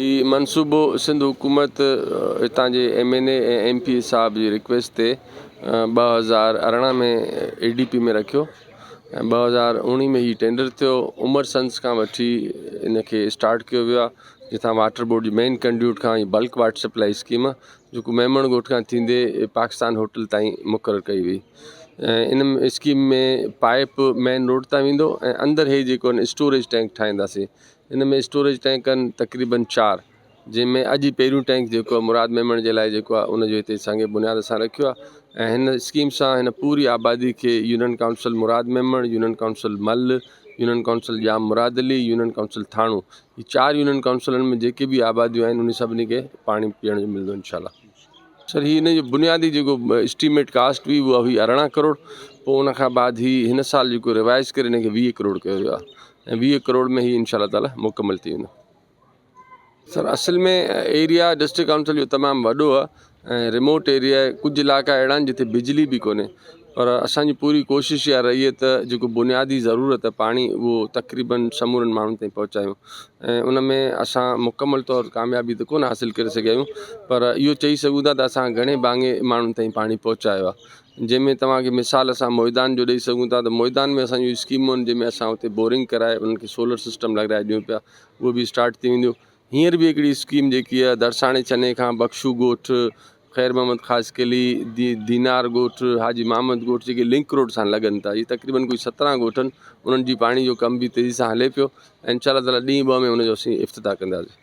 هي منصوبو سنڌ حڪومت هتان جي M N A ۽ M P A صاحب جي رڪويسٽ تي 2018 ۾ اي ڊي پي ۾ رکيو ۽ 2019 ۾ هي ٽينڊر ٿيو. عمر سنس کان وٺي ان کي اسٽارٽ ڪيو ويو آهي، جتان واٽر بورڊ جي مين ڪنڊيوٽ کان هي بلڪ واٽر سپلائي اسڪيم جيڪو ميمڻ ڳوٺ کان ٿيندي پاڪستان هوٽل تائين مقرر ڪئي وئي ۽ ان اسڪيم ۾ پائپ مين روڊ تان ويندو ۽ اندر هي جيڪو اسٽوريج ٽينڪ ٺاهينداسين. ان ۾ اسٽوريج ٽينڪ آهن تقريبن چار، جنهن ۾ اڄ پهريون ٽينڪ جيڪو آهي مراد ميمڻ جي لاء جيڪو آهي ان جو هتي سنگ بنياد اسان رکيو آهي ۽ هن اسڪيم سان هن پوري آبادي کي union council Murad Memon, union council Mal, union council Jam Murad Ali, union council Thano, هي چار يونين ڪائونسلن ۾ جيڪي به آباديون آهن انهن سڀني کي پاڻي پيئڻ جو ملندو انشاء الله. سر هي ان جو بنيادي جيڪو اسٽيميٽ ڪاسٽ هئي اها هئي 18 ڪروڙ، پوء ان کان بعد هي هن سال جيڪو ريوائز ڪري ان کي 20 ڪروڙ ڪيو ويو آهي ۽ 20 ڪروڙ ۾ هي انشاء الله تعالي مڪمل ٿي ويندو. سر اصل ۾ ايريا ڊسٽرڪٽ ڪائونسل جو تمام وڏو آهي ۽ ريموٽ ايريا آهي، ڪجهه علائقا اهڙا آهن جتي بجلي به ڪونهي، پر اسانجي پوري ڪوشش اها رهي آهي ته جيڪو بنيادي ضرورت آهي پاڻي اهو تقريبن سمورن ماڻهن تائين پهچايون ۽ ان ۾ اسان مڪمل طور ڪاميابي ته ڪونه حاصل ڪري سگهيا آهيون، پر اهو چئي سگهون ٿا ته اسان گهڻي ڀاڱي ماڻهن تائين پاڻي پهچايو آهي، جنهن ۾ توهان کي مثال اسان ميدان جو ڏئي سگهون ٿا ته ميدان ۾ اسان جون اسڪيمون آهن جنهن ۾ اسان اتي بورنگ ڪرائي انهن کي سولر سسٽم لڳرائي ڏيون پيا، اهو به اسٽارٽ ٿي وينديون. هينئر به هڪڙي اسڪيم جيڪي آهي درساڻي ڇني کان بخشو ڳوٺ، خير محمد خاصخيلي، دينار ڳوٺ، حاجي محمد ڳوٺ جيڪي لنڪ روڊ سان لڳن ٿا، اهي تقريبن ڪوئي 17 ڳوٺ آهن، انهن جي پاڻي جو ڪم به تيزي سان هلي پيو ۽ انشاء الله تعاليٰ ڏينهن ٻه ۾ ان جو اسين افتتاح ڪنداسين.